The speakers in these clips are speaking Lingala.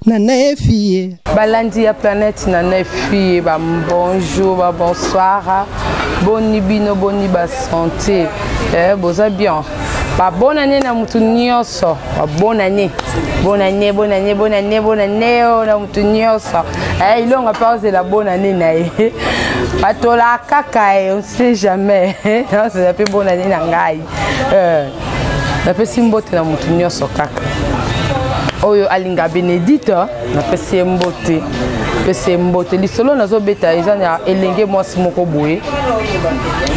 Nana efie. Balandi ya planète Nana efie, ba bonjour, ba bonsoir. Boni bino, boni ba santé. Eh, boza bien. Ba bonne année na mutu nyonso. Ba bonne année. Bonne année, bonne année, bonne année, bonne année oh, na mutu nyonso. Eh, ilonga pa ozela bonne année na ye. Batola kaka eh, on sait jamais. Ozela pe bonne année na ngai. Eh. Napesi mbote na mutu nyonso kaka oyo alinga Benedite, napesi ye mbote, pesi ye mbote. Lisolo nazobeta eza na elenge mwasi moko boye.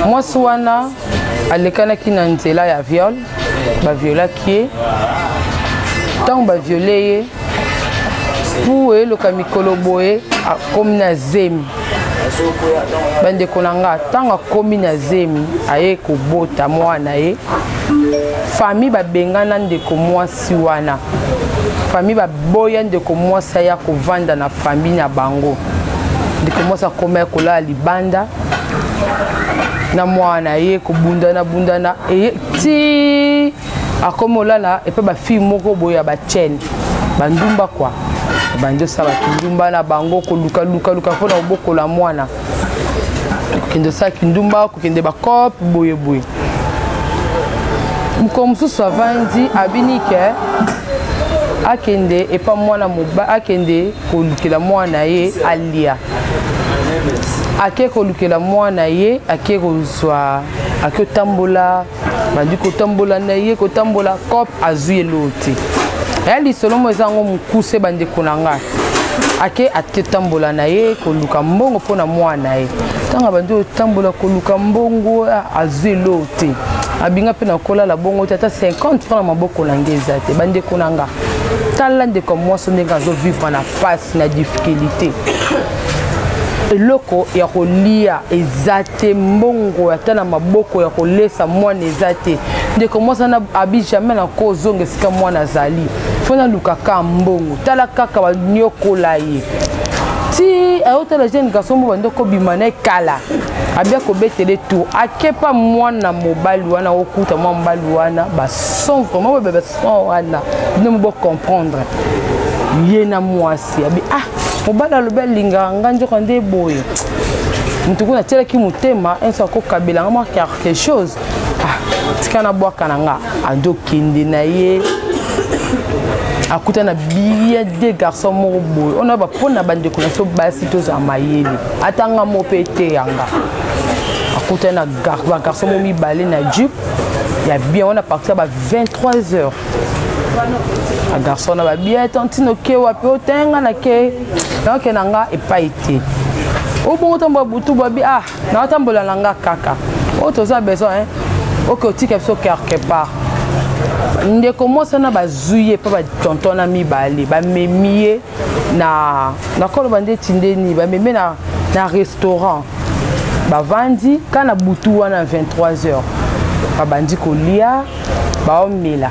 Mwasi wana alekanaki na nzela ya viol, baviolaki ye. Ntango baviole ye, pu eloka mikolo boye akomi na zemi. Bandeko na nga, ntango akomi na zemi, aye kobota mwana ye. Famille babengana ndeko mwasi wana, famille baboya ndeko mwasi aya kovanda na famille na bango. Ndeko mwasi akomaki kolala libanda na mwana ye, kobundana bundana eye ti akomi olala epe bafille moko boye ya bachene, bandumba kwa bandi osala kindumba na bango, kolukalukaluka mpona kobokola mwana, kokende osala kindumba, kokende bacope boye boye. Mokolo mosusu avandi, abini ke akende epa mwana moba, akende kolukela mwana ye alia. Ake kolukela mwana ye, ake kozwa, ake kotambola, bandi kotambola na ye, kotambola cop, azwi eloo te. Eya lisolo mo eza yango mokuse, bandeko na ngai. Ake aketambola na ye koluka mbongo mpo na mwana ye. Ntango abandi kotambola koluka mbongo, azwi eloo te. Abinga mpe na kolala bongo te, ata 50 franc na maboko na ngai eza te. Bandeko na nga, tala ndeko mwasi ndenge azovivre na pasi, na difficulté, eloko ya kolia eza te, mbongo ata na maboko ya kolesa mwana eza te. Ndeko mwasi wana abi: jamais nakozonga esika mwana azali, fo naluka ka mbongo. Tala kaka banyokola ye ti ayotala jeune garçon mo bandi kobima na ekala, abia kobetele tour, akepa mwana mobali wana, okuta mwana mobali wana bason vraiment boye, bason wana bino mo bocomprendre. Ye na mwasi abi: ah, mobali alobi alingaka nga, nzoka nde boye. Motu kuna atielaki motema enso akokabela nga mwa quelque chose. Ah, tika nabwaka na nga. Andokende na ye, akuta na bien de garçon moko boye. Ona bapona bandeko na biso basi, tozala mayele, ata nga mo mpe eteyanga. Akuta na bagarçon mo mibale na jeep ya bien wana, partir ya ba 23 heures. Bagarçon na babien: tantine, oke wapi? Otenga na ke naoke na nga epai te. Obongo ntambo ya butu, babi: ah, naotambola na nga kaka oyo toza besoin. Oke otika biso quelque part. Ndeko mwasi wana bazwi ye mpe batonton na mibale bamemi ye na nakoloba ndeti ndeni bamemi na restaurant. Bavandi ka na butu wana 23 heures, babandi kolia, baomela.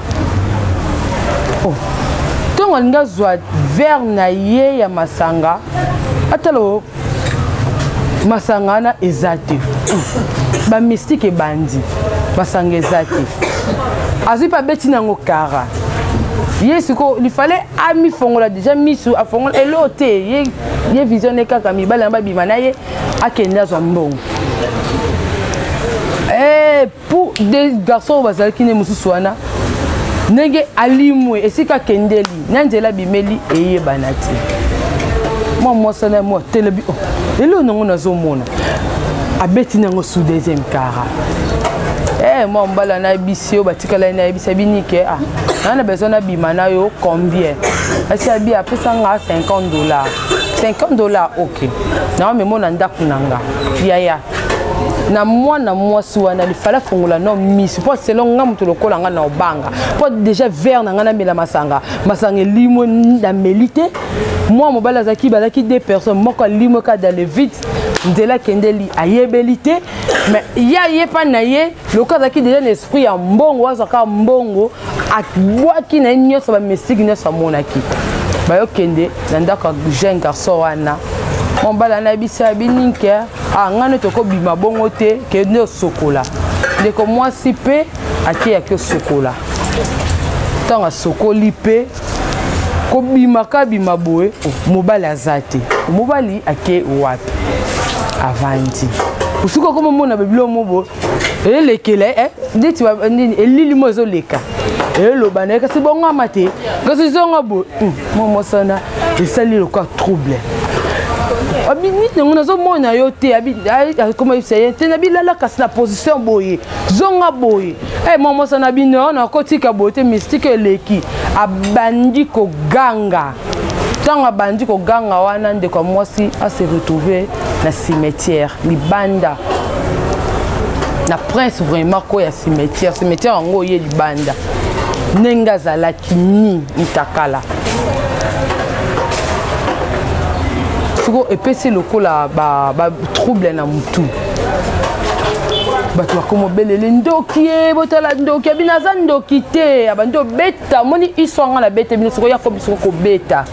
Oh. Ntongo alingi azwa verre na ye ya masanga, atala masanga wana eza te. Bamystike ebandi, masanga eza te. Azwi mpe abeti nango kara ye. Sikoyo lifale amifongola deja misu, afongola eloo te. Ye vision ne kaka mibali na babima na ye, akende azwa mbongo. Eh, pour des garçons oyo bazalaki nde mosusu wana, ndenge alimwe, esika akendeli na nzela abimeli eyebana te. Mwa mwasi wana mwa telebi, oh, eloko nango nazomona, abeti nango sous deuxième kara. Eh, mwa mobali wana ayebisi yo, batikala ye, nayebisa binike: ah, naa na besoin nabima na yo, combien? Asi abi apesa nga 50 dollars. 50 dollars, ok, naomemo na ndako na nga. Yaya na mwana mwasi wana lifala afongola no miso, mpo selon nga, moto lokola nga na obanga, mpo déjà verre na nga namela masanga, masanga elimwe, nameli te. Mwa mobali azalaki, bazalaki deux personnes, moko alimwe kaka dans le vide, nzela akendeli ayebeli te. Mais ya ye mpa na ye, lokola azalaki déjà na esprit ya mbongo, azwaka mbongo, abwaki na ye nyonso, bamystike nyonso amonaki. Bayokende na ndako ya jeune garçon wana. Mobali anayebisi abininke: ah, ngai nde tokobima bongo te, kende osokola. Ndeko mwasi mpe akeyaki osokola. Ntango asokoli mpe Kobima kabima boye, oh, mobali aza te. Mobali ake wapi? Avandi. Usuka koma mona bibilo mobo elekela eh ndeti nini elili mo ezoleka eloba na ye kasi bongama te kasi zonga boye hmm, mwa mwasi wana esali lokola trouble abi nini yango nazomona yo te akoma yebisa ye te nabilala kasi na position boye zonga boye e mwa mwasi wana bino nakotika boye te mystike eleki abandi koganga ntango abandi koganga wana ndeko ya mwasi ase retrouve na cimetière libanda na prince vraiment ko ya cimetière cimetière yango oye libanda ndenge azalaki ni ntakala siko epesi lokola ba, ba trouble na mutu bato bakoma obelele ndoki ye botala ndoki abino aza ndoki te abandi obeta omoni iso yanga nabete bino sikoyo yakomi siko kobeta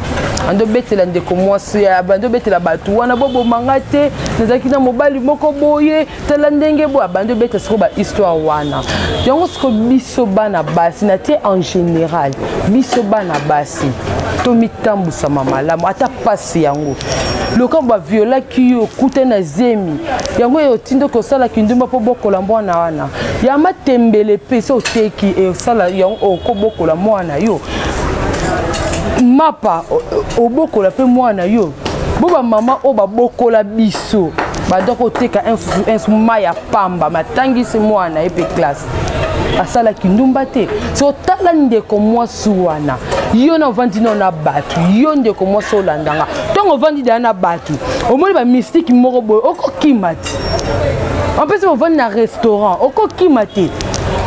ando obetela ndeko mwasi abandi obetela bato wana boboma nga te nazalaki na mobali moko boye tala ndenge boye abandi obeta sikoyo bahistoire wana yango sikoyo biso bana basi na te en général biso bana basi tomitambusama malamu ata mpasi yango lokambo baviolaki yo okuta na zemi yango oyo otindi kosala kindumba mpo bokola mwana wana ya matembele mpe so oteki esala yango okobokola mwana yo mapa obokola mpe mwana yo bo bamama oyo babokola biso banda koteka mai ya pamba matangisi mwana ye mpe classe asalaki ndumba te so tala ndeko mwasi wana yo na ovandi nao na bato yo ndeko mwasi olanda nga ntango ovandi deya na bato omoni bamystike moko boye okokima te en ovandi na restaurant okokima te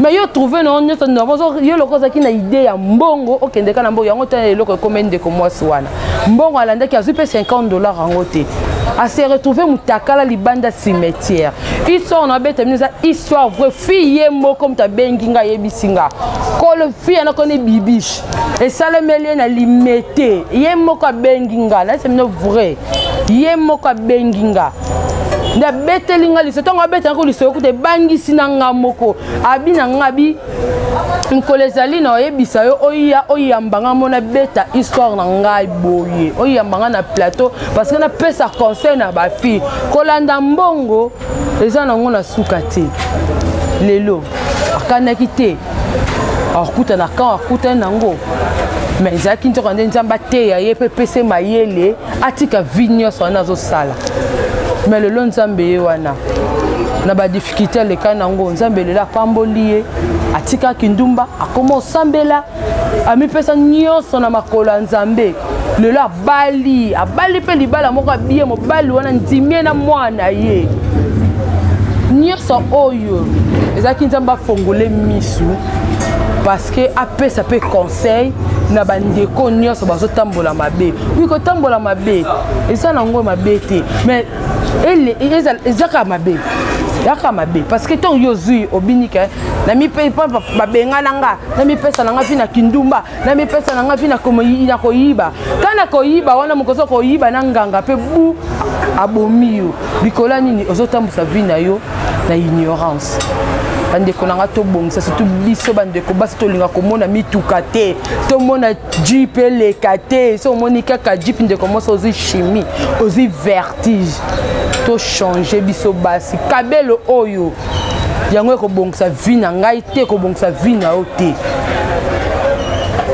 mais yo trouve na yo nyonso normal yo loko ozalaki na idée ya mbongo okende kaka na mbongo yango tala eloko ekomeli ndeko mwasi wana mbongo alandaki azwi mpe 50 dollar yango te ase retrouve mutakala libanda cimetière histoire na abeta bino eza histoire vrai fille ye moko moto abengi nga ayebisi nga kolo fille yana koni bibiche esalemeli ye na limete ye moko abengi nga nayebisa bino vrai ye moko abengi nga nde abeteli nga liso ntango abetela ngo lisolo kuta ebangisi na nga moko abi na nga abi mokolo ezali na oyebisa yo oya oyamba nga mona beta histoire na ngai boye oyamba nga na plateau parce que napesa conseil na bafille kolanda mbongo eza nango na suka te lelo akanaki te akutana kan akutani nango mais ezalaki nzoka nde nzambe ateya ye mpe epesa mayele atika vie nyonso wana azosala mais lelo nzambe ye wana na badifficulté aleka nango nzambe lelo apamboli ye atika kindumba akoma osambela amipesa nyonso na makolo ya nzambe lelo abali abali mpe libala moko abiye mobali wana ndimie na mwana ye nyonso oyo ezalaki nzambe afongole misu parce que apesa mpe conseil na bandeko nyonso bazotambola mabe wi kotambola mabe eza nango mabe te mais eza kaka mabe yaka mabe parce que ntango yo ozwi obini ke babengana nga namipesa na nga mpi na kindumba namipesa na nga mpi na koyiba ka na koyiba wana mokoso koyiba na nganga mpe bu abomi yo likolo ya nini ozotambusa vie na yo na ignorance bandeko na nga tobongisa surtout biso bandeko basi tolinga komona mituka te tomona jeep eleka te so omoni kaka jeep ndeko mwasi ozwi chimie ozwi vertige tochange biso basi kabelo oyo yango ekobongisa vie na ngai te ekobongisa vie na yo te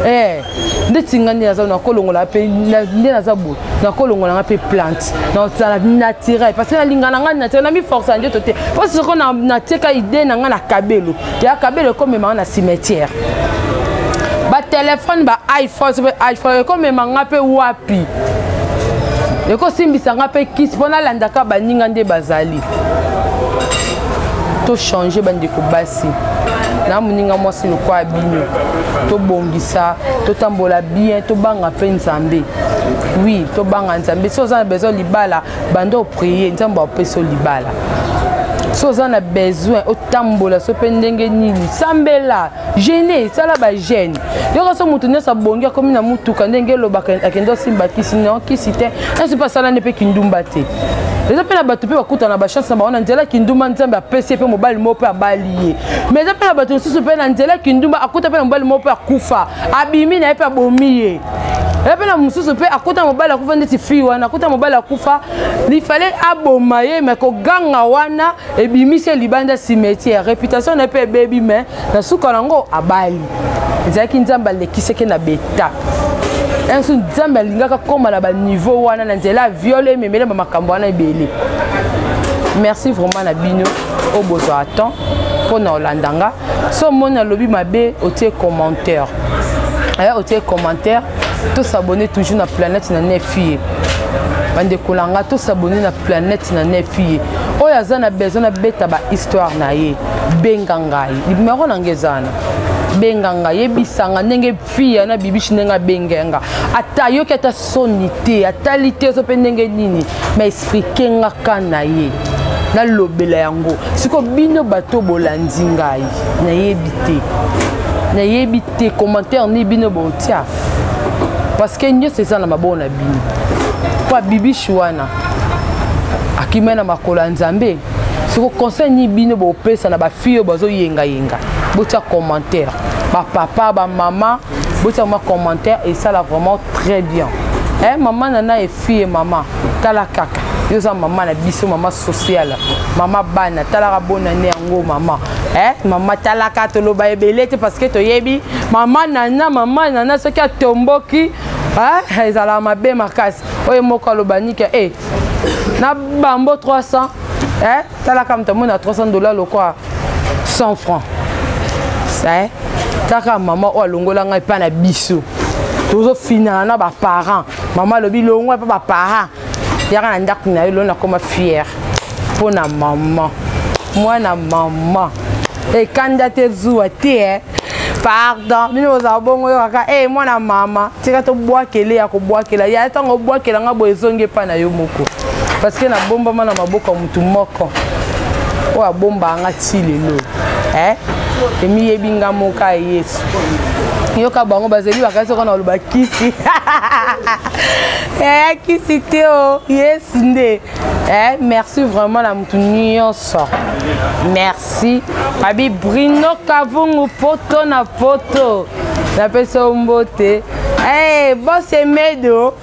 eh, ndeti ngai nde naza nakolongola mpe nde naza boye nakolongola nga mpe plante nazala naturel parce que nalinga na ngai naturel namiforce na nzoto te mpo soko natieka idée na ngai na kabelo ya kabelo ekomema nga na cimetière batelefone ba iphone mpe iphone ekomema nga mpe wapi ekosimbisa nga mpe kisi mpo nalandaka baninga nde bazali tochange bandeko basi na moninga mwasi lokola bino tobongisa totambola bien tobanga mpe nzambe oui tobanga nzambe soki oza na besoin libala banda oprie nzambe apesi yo libala soki oza na besoin otambola so mpe ndenge nini sambela gene sala bagene yoka so moto nyonso abongi akomi na motuka ndenge elobaka akende osimba kisi no kisi te nyonso mpe asala nde mpe kindumba te eza mpe na bato mpe bakutana na bachance na bango na nzela kindumba nzambe apesi ye mpe mobali moko mpe abali ye mais eza mpe na bato mosusu mpe na nzela kindumba akuta mpe na mobali moko mpe akufa abimi na ye mpe abomi ye. Eya mpe na mosusu mpe akota mobali akufa ndeti fille wana akota mobali akufa, lifale aboma ye, me koganga wana ebimisi ye libanda cimetière, réputation na ye mpe ebebi, me na suka nango abali. Ezalaki Nzambe alekisaki na betape enso, Nzambe alingaka koma na baniveau wana na nzela ya viole ememele bamakambo wana ebele. Merci vraiment na bino oyo bozwa temps mpo na olanda nga. So omoni alobi mabe, otie commentaire, aya otie commentaire. Tosabonne toujours na Planète na Nefie. Bandeko na nga, tosabonne na Planète na Nefie. Oyo aza na besoin nabeta bahistoire na ye, benga ngai, numero na ngai eza wana. Benga ngai, yebisanga ndenge fille yana bibishi, ndenge abenga nga, ata ayoki ata soni te, atali te ozo mpe ndenge nini, ma explike nga ka na ye, nalobela yango. Sikoyo bino bato bolandi ngai, nayebi te, nayebi te commentaire ni bino botia, parce que nyonso eza na maboko na bino. Mpo abibishi wana akimai na makolo ya Nzambe. Siko conseil nini bino bopesa na bafille oyo bazoyengayenga? Botia commentaire, bapapa, bamama, botia ma commentaire, esala vraiment très bien. Eh, mama nana efie, mama tala kaka yo oza mama na biso, mama sociale, mama bana, talaka bonane yango mama. Eh, mama talaka, toloba ebele te parce que toyebi mama nana. Mama nana soki atomboki, eh, ezalaka mabe makasi. Oyo moko aloba nika, eh, na bambo 300, eh, talaka moto amoni na $300 lokwa 100 francs. Eh, kaka mama oyo alongola ngai epai na biso, tozofinana na baparent. Mama alobi longwa epa baparent, yaka na ndako na yo. Lelo nakoma fiere mpo na mama, mwana mama ekanda te, zuwa te, eh. Pardon, bino bozala bongo, yo kaka e mwana mama, tika tobwakele ya kobwakela ya ntango obwakela nga boye, ezongi epai na yo moko, parce que nabombama na maboko ya motu moko oyo abombaka nga ti lelo, eh? Emiyebi nga moka ya Yesu. Yoka bango bazali bakasi kaka na koloba kisi eh, kisi te o Yesu nde, eh, merci vraiment na motu nyonso. Merci abi Brino Kavungu, poto na poto, napesi yo mbote. Hey, bosemedo,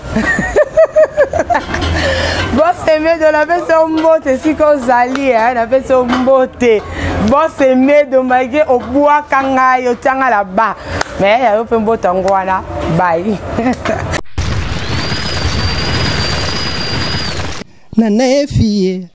bosemedo, napesi yo mbote esika ozali, eh, napesi yo mbote bosemedo, malgré obwaka ngai, otianga na ba me yayo mpe mbote yango wana. Bai Nana efie.